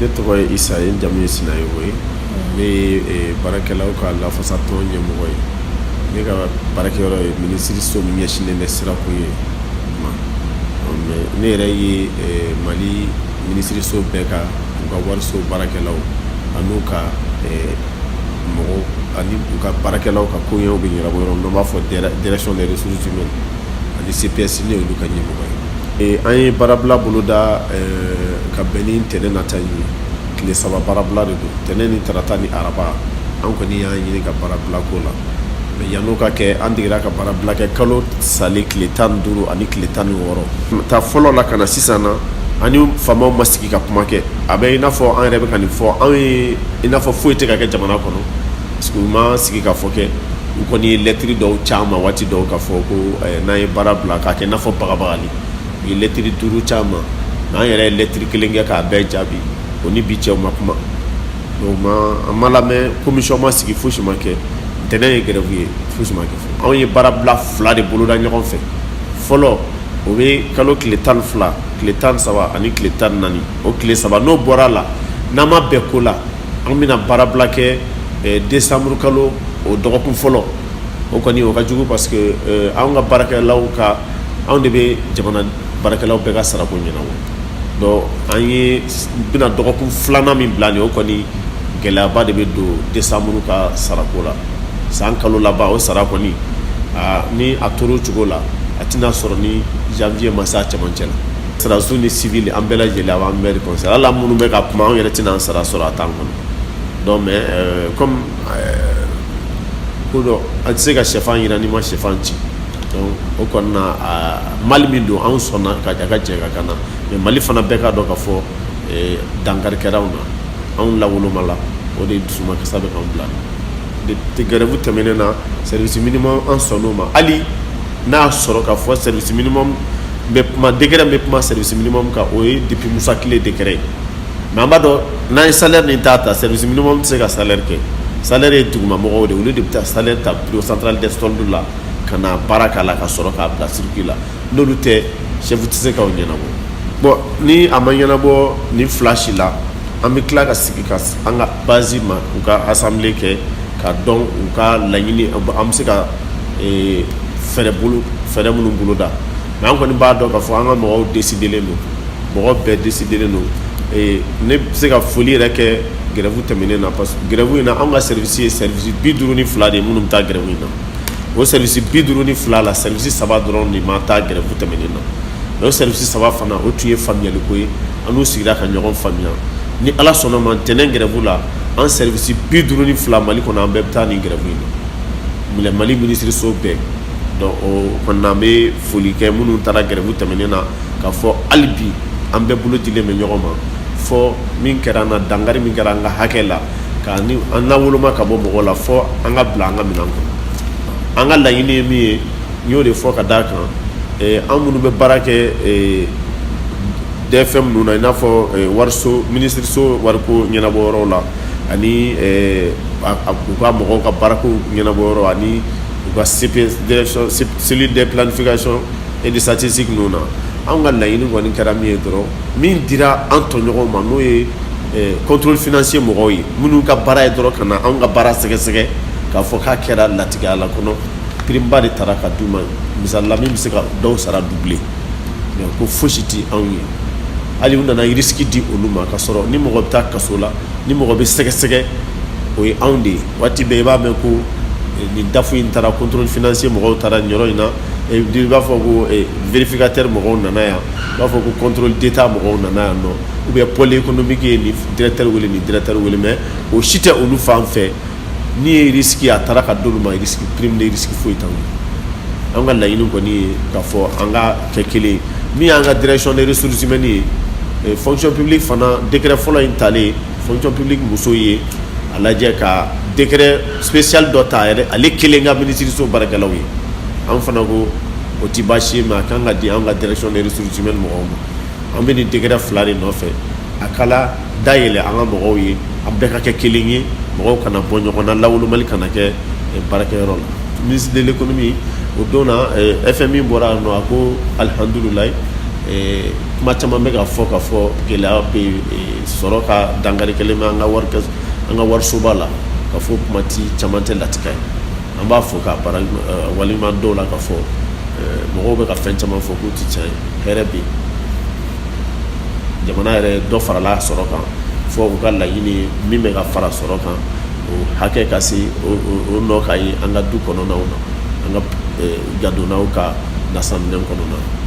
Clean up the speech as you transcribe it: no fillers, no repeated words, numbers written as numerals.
Ne tɔgɔ ye Isa ye, n jamu ye Sinayogo ye. Ne ye baarakɛlaw ka lafasatɔn ɲɛmɔgɔ ye. Ne ka baarakɛyɔrɔ ye minisiriso min ɲɛsinnen bɛ sirako ye ma. Ne yɛrɛ ye Mali minisiriso bɛɛ ka u ka wariso baarakɛlaw an'u ka mɔgɔw ani u ka baarakɛlaw ka koɲɛw bɛ ɲɛnabɔ yɔrɔ min, n'an b'a fɔ direction des ressources humaines ani CPS, ne y'olu ka ɲɛmɔgɔ ye. An ye baarabila boloda ka bɛn ni ntɛnɛn nata in ye. Tile 3 baarabila de don, ntɛnɛn ni tarata ni araba. An kɔni y'an ɲini ka baarabila ko la, mais yann'o ka kɛ, an degera ka baarabila kɛ kalo salen tile 15 ani tile 16 ta fɔlɔ la ka na sisan na. Ani faamaw ma sigi ka kuma kɛ. A bɛ i n'a fɔ an yɛrɛ bɛ ka nin fɔ, anw ye i n'a fɔ foyi tɛ ka kɛ jamana kɔnɔ, parce que u ma sigi ka fɔ kɛ. U kɔni ye lɛtiri dɔw caman waati dɔw ka fɔ ko n'an ye baara bila k'a kɛ i n'a fɔ bagabagali. U ye lɛtiri 5 caman, n'an yɛrɛ ye lɛtiri kelen kɛ k'a bɛɛ jaabi. O ni bi cɛw ma kuma, donc an ma lamɛn, commission ma sigi, fosi ma kɛ. Ntɛnɛn ye grève ye, fosi ma kɛ. Anw ye baarabila 2 de boloda ɲɔgɔn fɛ. Fɔlɔ, o bɛ kalo tile 12, tile 13 ani tile 14. O tile 3, n'o bɔra la, n'an ma bɛn ko la, an bɛna baarabila kɛ décembre kalo o dɔgɔkun fɔlɔ. O kɔni, o ka jugu, parce que anw ka baarakɛlaw ka, anw de bɛ jamana baarakɛlaw bɛɛ ka sarako ɲɛnabɔ. Donc an ye bɛna dɔgɔkun filanan min bila nin, o kɔni gɛlɛyaba de bɛ don décembre ka sarako la, san kalo laban. O sara kɔni, ni a tor'o cogo la, a tɛna sɔrɔ ni janvier ma se a cɛmancɛ la. Sɔrɔdasiw ni civil, an bɛɛ lajɛlen, a b'an bɛɛ de concerner. Hali minnu bɛ ka kuma, anw yɛrɛ tɛna an sara sɔrɔ a t'an kɔnɔ. Donc mais comme ko dɔ, a tɛ se ka sɛfan yira n'i ma sɛfan ci. Donc o kɔni na, Mali min don, anw sɔnna ka ka jɛ ka ka na, mais Mali fana bɛɛ k'a dɔn ka fɔ dankari kɛra anw na, anw lawoloma la. O de dusumakasa bɛ k'an bila. Grève tɛmɛnen na, service minimum, an sɔnn'o ma, hali n'a y'a sɔrɔ ka fɔ service minimum bɛ kuma, décret bɛ kuma service minimum kan, o ye depuis Musa tile décret ye. Mais an b'a dɔn, n'an ye salaire nin ta ta, service minimum tɛ se ka salaire kɛ. Salaire ye dugumamɔgɔw de, olu de bɛ taa salaire ta bureau central des soldes la ka na baara k'a la, ka sɔrɔ k'a bila circuit la. N'olu tɛ, chef tɛ se k'o ɲɛnabɔ. Bon, ni a ma ɲɛnabɔ nin fila si la, an bɛ tila ka sigi ka an ka base ma, u ka assemblée kɛ ka dɔn u ka laɲini, an bɛ se ka fɛɛrɛ bolo, fɛɛrɛ minnu boloda. Mais an kɔni b'a dɔn k'a fɔ an ka mɔgɔw décidelen don, mɔgɔ bɛɛ décidelen don. Ne bɛ se ka foli yɛrɛ kɛ grève tɛmɛnen na, parce que grève in na, anw ka service ye service 52 de ye minnu bɛ taa grève in na. O service 52 la, service 3 dɔrɔn de ma taa grève tɛmɛnen na. Mais o service 3 fana, o tun ye faamuyaliko ye, an n'u sigira ka ɲɔgɔn faamuya. Ni Ala sɔnna ma, ntɛnɛn grève la, an service 52 Mali kɔnɔ, an bɛɛ bɛ taa nin grève in na, Mali minisiriso bɛɛ. Donc o kɔni, an bɛ foli kɛ minnu taara grève tɛmɛnen na, k'a fɔ hali bi an bɛɛ bolo dilen bɛ ɲɔgɔn ma. Fɔ min kɛra an na, dankari min kɛra an ka hakɛ la, ka ni an na woloma ka bɔ mɔgɔ la, fɔ an ka bila an ka minɛn kɔnɔ. An ka laɲini ye min ye, n y'o de fɔ. Ka d'a kan, an minnu bɛ baara kɛ DFM ninnu na, i n'a fɔ wariso, minisiriso wariko ɲɛnabɔ yɔrɔ la, ani u ka mɔgɔw ka baarako ɲɛnabɔ yɔrɔ, ani u ka CP, direction cellule de planification et de statistique ninnu na, anw ka laɲini kɔni kɛra min ye dɔrɔn, min dira an tɔɲɔgɔnw ma, n'o ye contrôle financier mɔgɔw ye, minnu ka baara ye dɔrɔn ka na anw ka baara sɛgɛsɛgɛ k'a fɔ k'a kɛra latigɛ la kɔnɔ, prime ba de taara ka d'u ma. Misali la, min bɛ se ka dɔw sara doubler, mais ko fosi tɛ anw ye. Hali u nana risque di olu ma, ka sɔrɔ ni mɔgɔ bɛ taa kaso la, ni mɔgɔ bɛ sɛgɛsɛgɛ, o ye anw de ye. Waati bɛɛ i b'a mɛn ko nin DAF in taara, contrôle financier mɔgɔw taara nin yɔrɔ in na, i b'a fɔ ko vérificateur mɔgɔw nana yan, i b'a fɔ ko contrôle d'état mɔgɔw nana yan nɔ, ou bien pôle économique ye nin directeur wele, nin directeur wele, mais o si tɛ olu fan fɛ. Ni ye risque ye, a taara ka d'olu ma, risque, prime de risque foyi t'anw ye. An ka laɲini kɔni ye k'a fɔ an ka kɛ kelen ye. Min y'an ka direction des ressources humaines ye, fonction publique fana, décret fɔlɔ in talen, fonction publique musow ye a lajɛ ka décret spécial dɔ ta yɛrɛ, ale kelen ka minisiriso baarakɛlaw ye. An fana ko o ti baasi ye, mais a kan ka di an ka direction des ressources humaines mɔgɔw ma. An bɛ nin décret fila de nɔfɛ, a kala dayɛlɛ an ka mɔgɔw ye, an bɛɛ ka kɛ kelen ye, mɔgɔw kana bɔ ɲɔgɔn na, lawolomali kana kɛ baarakɛyɔrɔ la. Ministre de l'économie, o don na, FMI bɔra yan nɔ, a ko alihamudulilayi. Kuma caman bɛ ka fɔ ka fɔ gɛlɛya bɛ sɔrɔ ka dankari kɛlen bɛ an ka warisoba la, ka fɔ kuma caman tɛ latigɛ ye. An b'a fɔ ka bara walima dɔw la ka fɔ mɔgɔw bɛ ka fɛn caman fɔ k'u tɛ tiɲɛ ye. Hɛrɛ bɛ jamana yɛrɛ, dɔ farala sɔrɔ kan fɔ u ka laɲini min bɛ ka fara sɔrɔ kan, o hakɛ ka se o nɔ ka ye an ka du kɔnɔnaw na, an ka gadonnaw ka nasanminɛn kɔnɔna.